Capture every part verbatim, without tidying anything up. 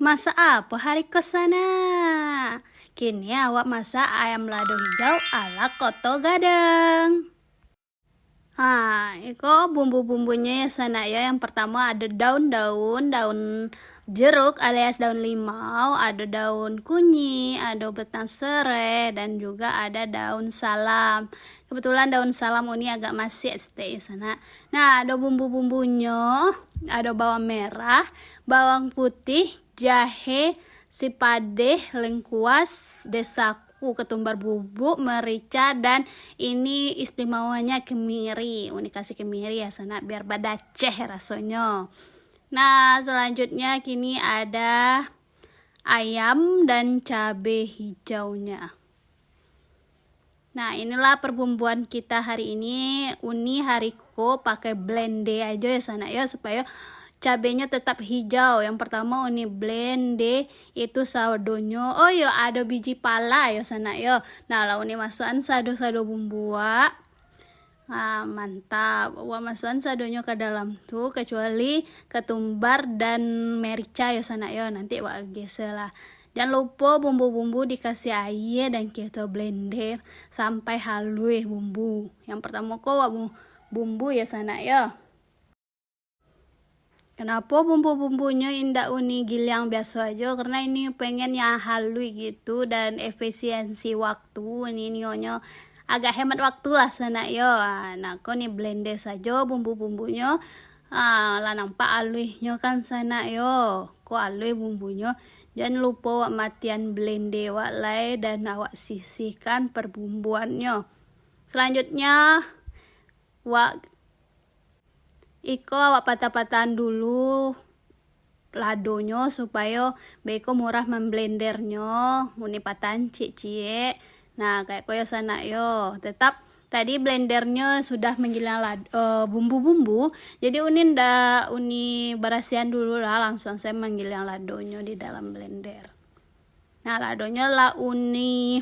Masak apo hari ko sanak? Kini awak masak ayam lado hijau ala Koto Gadang. Ha, iko bumbu-bumbunyo yo sanak yo. Yang pertamo ado daun-daun, daun jeruk alias daun limau, ado daun kunyik, ado batang sereh, dan juga ada daun salam. Kebetulan daun salam uni agak masiak saketek yo sanak. Nah, ado bumbu-bumbunyo, ado bawang merah, bawang putih, jahe, sipadeh, lengkuas, desaku, ketumbar bubuk, merica, dan ini istimewanya kemiri. Uni kasih kemiri yo sanak, biar badaceh rasonyo. Nah, selanjutnya kini ada ayam dan cabe hijaunya. Nah, inilah perbumbuan kita hari ini. Uni hari ko pakai blende ajo yo sanak yo, supayo cabenyo tetap hijau. Yang pertamo uni blende itu sadonyo. Oh yo, ado biji pala yo sanak yo. Nah, lah uni masuakan sado-sado bumbu wak. Ah, mantap. Wak masuakan sadonyo ka dalam tu, kecuali ketumbar dan merica yo sanak yo. Nanti wak geser lah. Jan lupo bumbu-bumbu dikasih aia dan kito blende sampai haluih bumbu. Yang pertamo ko wak bu-, bumbu yo sanak yo. Kenapo bumbu-bumbunyo indak uni giliang biaso ajo, karena ini pengen yang haluih gitu dan efisiensi waktu, ini nionyo agak hemat waktu lah sanak yo. Ah, nah, ko ni blende sajo bumbu-bumbunyo. Ah, lah nampak aluihnyo kan sanak yo. Ko aluih bumbunyo. Jan lupo wak matian blende wak lai dan awak sisihkan perbumbuannyo. Selanjutnya, wak iko awak patah-patahan dulu ladonyo supayo beko murah mamblendernyo, uni patahan ciek-ciek. Nah, kayak ko yo sanak yo. Tetap tadi blendernyo sudah manggiliang lad-, eh, bumbu-bumbu. Jadi uni ndak uni barasiahan dulu lah, langsung sajo manggiliang ladonyo di dalam blender. Nah, ladonyo lah uni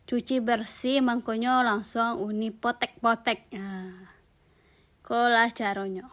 cuci bersih, mangkonyo langsung uni potek-potek. Nah, ko lah caronyo.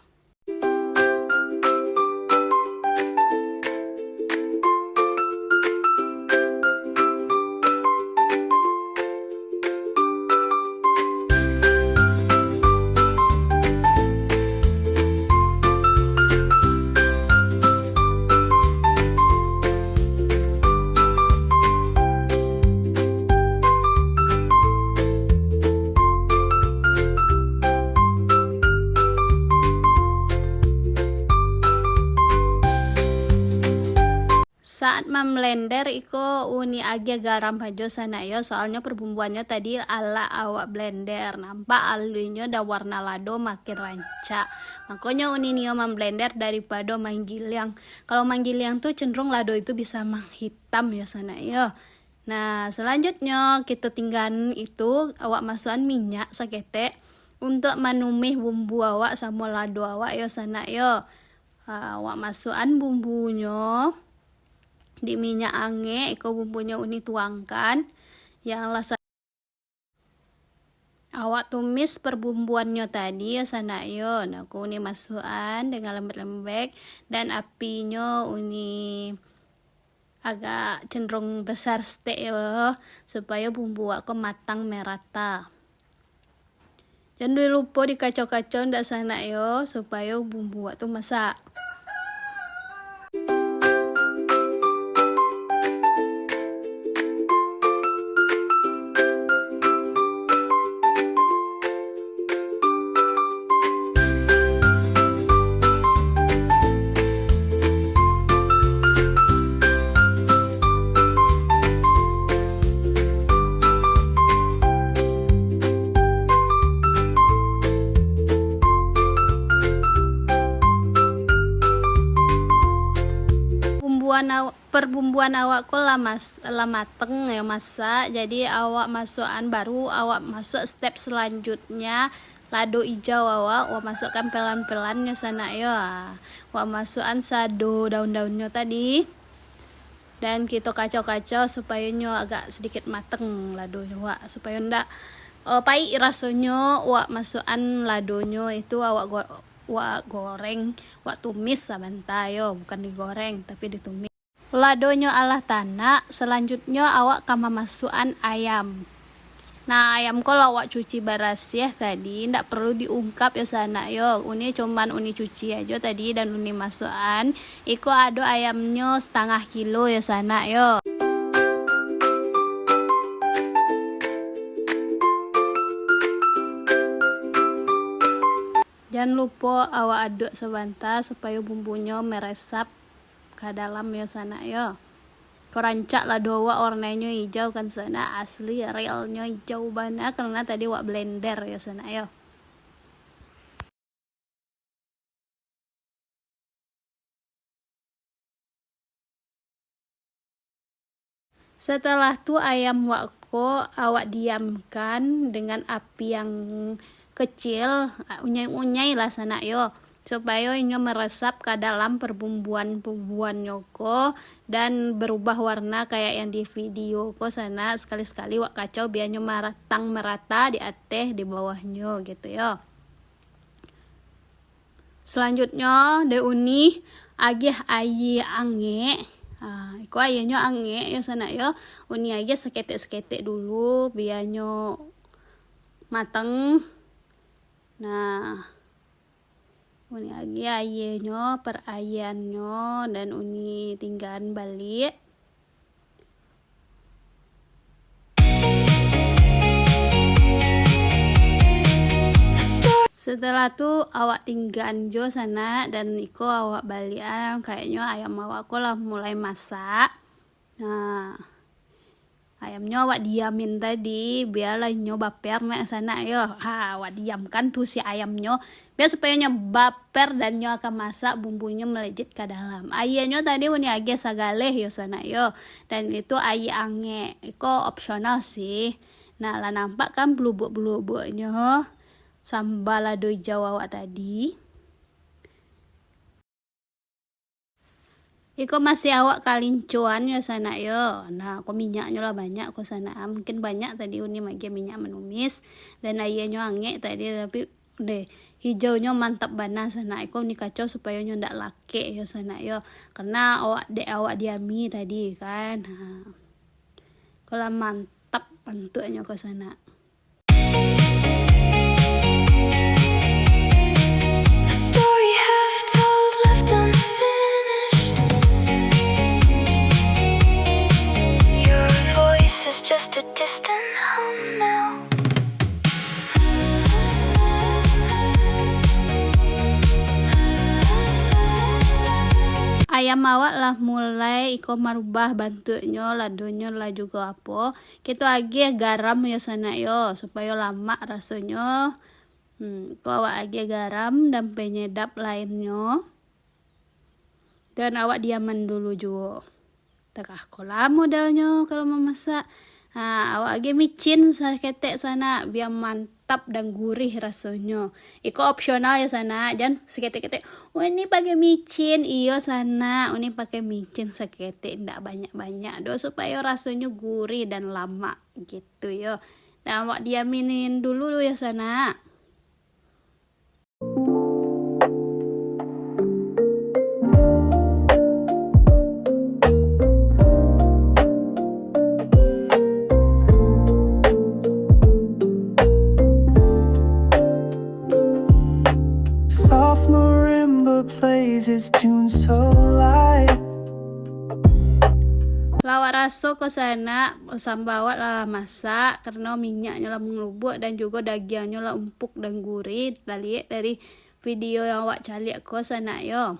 Saat mamblender iko uni agiah garam sajo sanak yo, soalnyo perbumbuannyo tadi ala awak blender, nampak aluihnyo dan warna lado makin rancak. Makonyo uni nio mamblender daripado manggiliang. Kalau manggiliang tu cenderung lado itu bisa manghitam yo sanak yo. Nah, selanjutnyo kito tinggaan itu awak masuakan minyak saketek untuak manumih bumbu awak samo lado awak yo sanak yo. Ah, awak masuakan bumbunyo di minyak angek, iko bumbunyo uni tuangkan. Yang lah sa-, awak tumis perbumbuannyo tadi yo sanak yo. Nah, ko uni masuakan dengan lembek-lembek dan apinyo uni agak cenderung besar saketek yo, supayo bumbu awak ko matang merata. Jan lupo dikacau-kacau ndak sanak yo, supayo bumbu awak tu masak. Bumbuan aw-, perbumbuan awak ko lah mas-, lah mateng yo masak, jadi awak masuakan, baru awak masuak step selanjutnya, lado ijau awak, awak masuakan pelan-pelan nyo sanak yo. Ah, awak masuakan sado daun-daunnyo tadi. Dan kito kacau-kacau supayo nyo agak sedikit mateng ladonyo wak, supayo ndak, eh, paik rasonyo. Wak masuakan ladonyo itu awak go-, wak goreng, wak tumis sabanta yo, bukan digoreng tapi ditumis. Ladonyo alah tanak, salanjutnyo awak ka mamasuakan ayam. Nah, ayam ko lah awak cuci barasiah tadi, ndak paralu diungkap yo sanak yo. Uni cuman uni cuci ajo tadi dan uni masuakan. Iko ado ayamnyo satangah kilo yo sanak yo. Jan lupo awak aduk sabanta supayo bumbunyo maresap ka dalam yo sanak yo. Ko rancak lado awak warnanyo ijau kan sanak, asli realnyo ijau bana karena tadi awak blender yo sanak yo. Setelah tu ayam wak ko awak diamkan dengan api yang kecil, unyai-unyai lah sanak yo, supayo inyo meresap ka dalam perbumbuan-bumbuannyo ko dan berubah warna kayak yang di video ko sanak. Sekali-sekali wak kacau biar nyo maratang merata di ateh di bawahnyo gitu yo. Selanjutnyo, dek uni agiah aia angek. Ha, iko aianyo angek yo sanak yo. Uni agiah saketek-saketek dulu, biar nyo matang. Nah, uni agiah aianyo, peraiannyo, dan uni tinggaan baliak. Setelah tu, awak tinggaan jo sanak, dan iko awak baliak an, kayaknyo ayam awak ko lah mulai masak. Nah, ayamnyo awak diamin tadi, biarlah inyo baper nak sanak yo. Ha, awak diamkan tu si ayamnyo, biar supayo nyo baper dan nyo akan masak, bumbunyo melejit ka dalam. Aianyo tadi uni agiah sagaleh yo sanak yo. Dan itu aia angek. Iko opsional sih. Nah, lah nampak kan belubuak-belubuaknyo samba lado ijau awak tadi. Iko masih awak kalincoan yo sanak yo. Nah, ko minyaknyo lah banyak ko sanak. Ah, mungkin banyak tadi uni magiah minyak manumis dan aianyo angek tadi, tapi deh, hijaunyo mantap bana sanak. Iko uni kacau supayo nyo ndak lakek yo sanak yo. Karena awak dek awak diami tadi kan. Ha. Ko lah mantap bantuaknyo ko sanak. A story half told, left unfinished. Your voice is just a distant hum now. Ayam awak lah mulai iko marubah bantuaknyo, ladonyo lah jugo apo. Kito agiah garam yo sanak yo, supayo lamak rasonyo. Hmm, ko awak agiah garam dan penyedap lainnyo. Dan awak diaman dulu juo. Takah ko lah modalnyo kalau mamasak. Ha, awak agiah micin saketek sanak, bia mantap dan gurih rasonyo. Iko opsional yo sanak, jan saketek-ketek, "Oh, ini pakai micin." Iyo sanak, uni pakai micin saketek, ndak banyak-banyak doh, supayo rasonyo gurih dan lamak gitu yo. Dan awak diaminin dulu yo sanak. Soft marimba plays its tune so light. Lah awak raso ko sanak, samba awak lah masak, karano minyaknyo lah mangalubuak dan jugo dagiangnyo lah empuk dan gurih. Taliek dari video yang awak caliak ko sanak yo.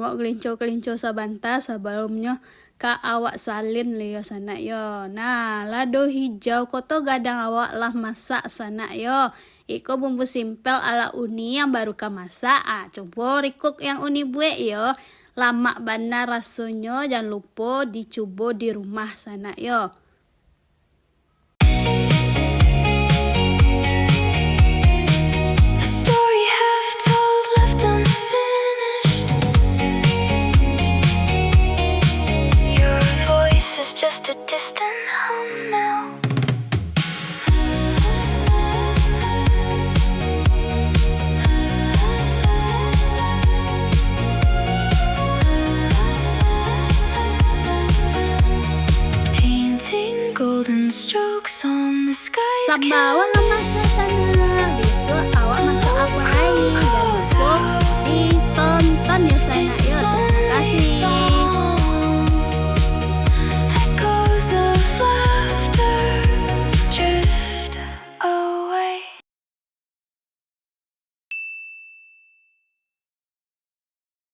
Awak kelinco-kelinco sabanta sabalumnyo ka awak salin lai yo sanak yo. Nah, lado hijau ko tu gadang awak lah masak sanak yo. Iko bumbu simpel ala uni yang baru ka masak. Ah, cubo rikuik yang uni buek yo. Lamak bana rasonyo, jan lupo dicubo di rumah sanak yo. A story half told, left unfinished. Your voice is just a distant hum now. Sambah awak lah masak, sanak. Bisuak awak